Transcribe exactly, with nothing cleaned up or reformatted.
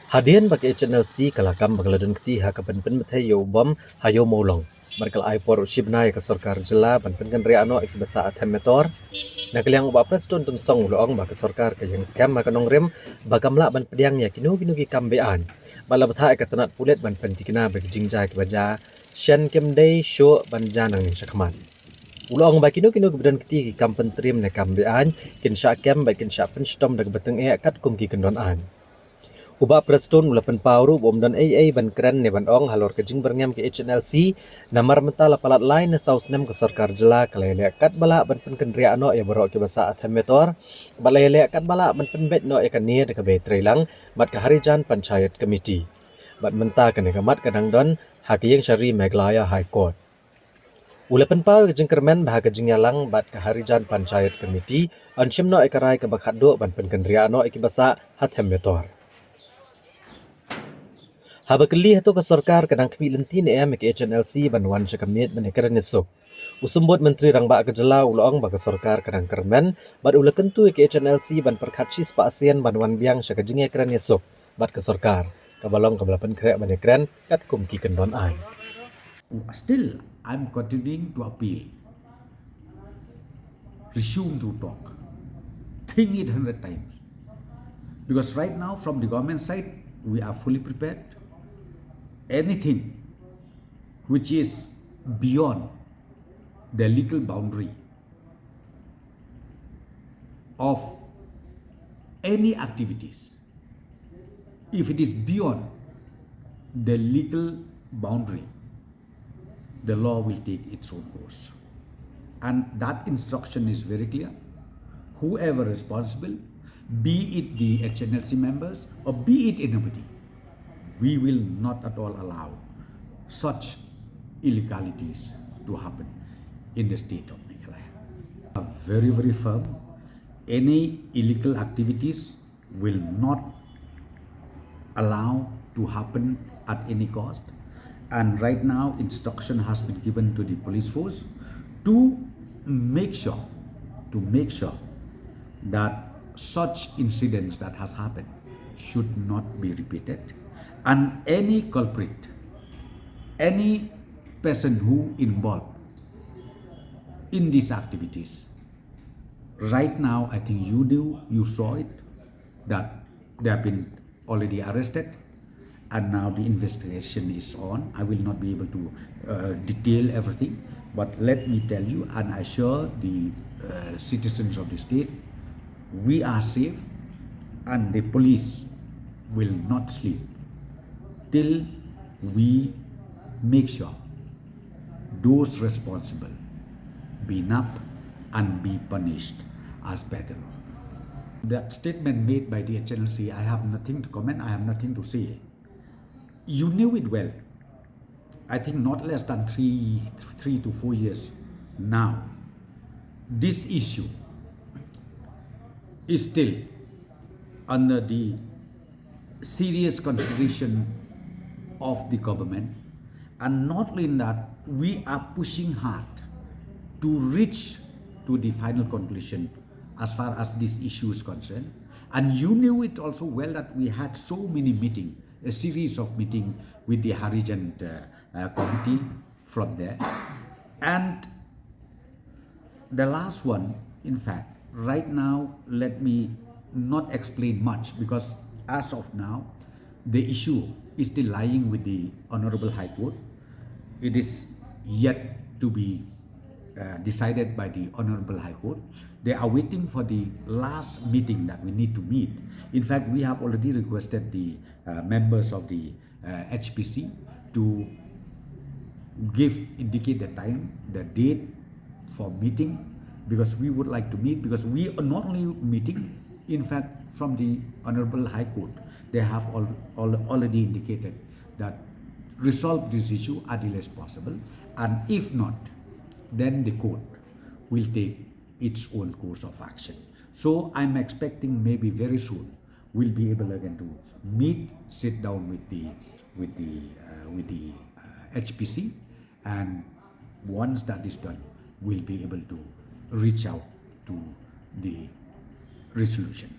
Hadien ba ka H N L C ka la kam ba ka la don kti ha ka ban pynbthei ïa u bom ha Ïew Mawlong, bad ka la ai por u shibnai ïa ka sorkar jylla ban pynkynriah noh ïa kiba sah ha Them Metor. Na ka liang u Bah Prestone Tynsong u la ong ba ka sorkar ka ïeng skhem ha ka nongrim ba kam lah ban pdiang ïa kino kino ki kam be-aiñ, bad la bthah ïa ka tnat pulit ban pynthikna ba ki jingjia kiba jia shen kim dei shuh ban jia nangne shakhmat. U la ong ba kino kino kiba don kti ki kam pyntriem ne kam be-aiñ kin shah kem bad kin shah pynshitom da kaba tyngeh katkum ki kyndon aiñ. U Bah Prestone u la pynpaw ruh ba ym don ei ei ban kren ne ban ong halor ka jingbyrngem ka H N L C, namar mynta la palat lai ne saw snem ka sorkar jylla ka la ïaleh katba lah ban pynkynriah noh ïa baroh kiba sah ha Them Metor, bad la ïaleh katba lah ban pynbeit noh ïa kane da kaba ïatreilang bad ka Harijan Panchayat Committee. Bad mynta kane ka mat ka dang don ha ka ïing shari Meghalaya High Court. U la pynpaw ïa ka jingkyrmen ba ha ka jingïalang bad ka Harijan Panchayat Committee yn shim noh ïa ka rai kaba khatduh ban pynkynriah noh ïa kiba sah ha Them Metor. Haba kylli hato ka sorkar ka dang khmih lynti ne em ïa ka H N L C ban wan sha ka miej ban ïakren ïasuk, u Symbud Myntri Rangbah ka jylla u la ong ba ka sorkar ka dang kyrmen, bad u la kyntu ïa ka H N L C ban pyrkhat shispah sien ban wan biang sha ka jingïakren ïasuk bad ka sorkar, kaba long kaba la pynkhreh ban ïakren katkum ki kyndon aiñ. Still, I'm continuing to appeal. Resume to talk. Think it hundred times. Because right now, from the government side, we are fully prepared. Anything which is beyond the legal boundary of any activities, if it is beyond the legal boundary, the law will take its own course. And that instruction is very clear. Whoever responsible, be it the H N L C members or be it anybody, we will not at all allow such illegalities to happen in the state of Meghalaya. Are very, very firm. Any illegal activities will not allow to happen at any cost. And right now, instruction has been given to the police force to make sure, to make sure that such incidents that has happened should not be repeated. And any culprit, any person who involved in these activities, right now, I think you do, you saw it, that they have been already arrested, and now the investigation is on. I will not be able to, uh, detail everything, but let me tell you and assure the, uh, citizens of the state, we are safe, and the police will not sleep till we make sure those responsible be nabbed and be punished as per the law. That statement made by the H N L C, I have nothing to comment, I have nothing to say. You knew it well. I think not less than three, three to four years now, this issue is still under the serious consideration of the government. And not only in that, we are pushing hard to reach to the final conclusion as far as this issue is concerned. And you knew it also well that we had so many meetings, a series of meetings with the Harijan, uh, uh, committee from there. And the last one, in fact, right now, let me not explain much, because as of now, the issue is still lying with the Honorable High Court. It is yet to be, uh, decided by the Honorable High Court. They are waiting for the last meeting that we need to meet. In fact, we have already requested the, uh, members of the, uh, H P C to give, indicate the time, the date for meeting, because we would like to meet, because we are not only meeting, in fact, from the Honorable High Court, they have al-, al-, already indicated that resolve this issue as early as possible, and if not, then the court will take its own course of action. So I'm expecting maybe very soon we'll be able again to meet, sit down with the, with the, uh, with the, uh, H P C, and once that is done, we'll be able to reach out to the resolution.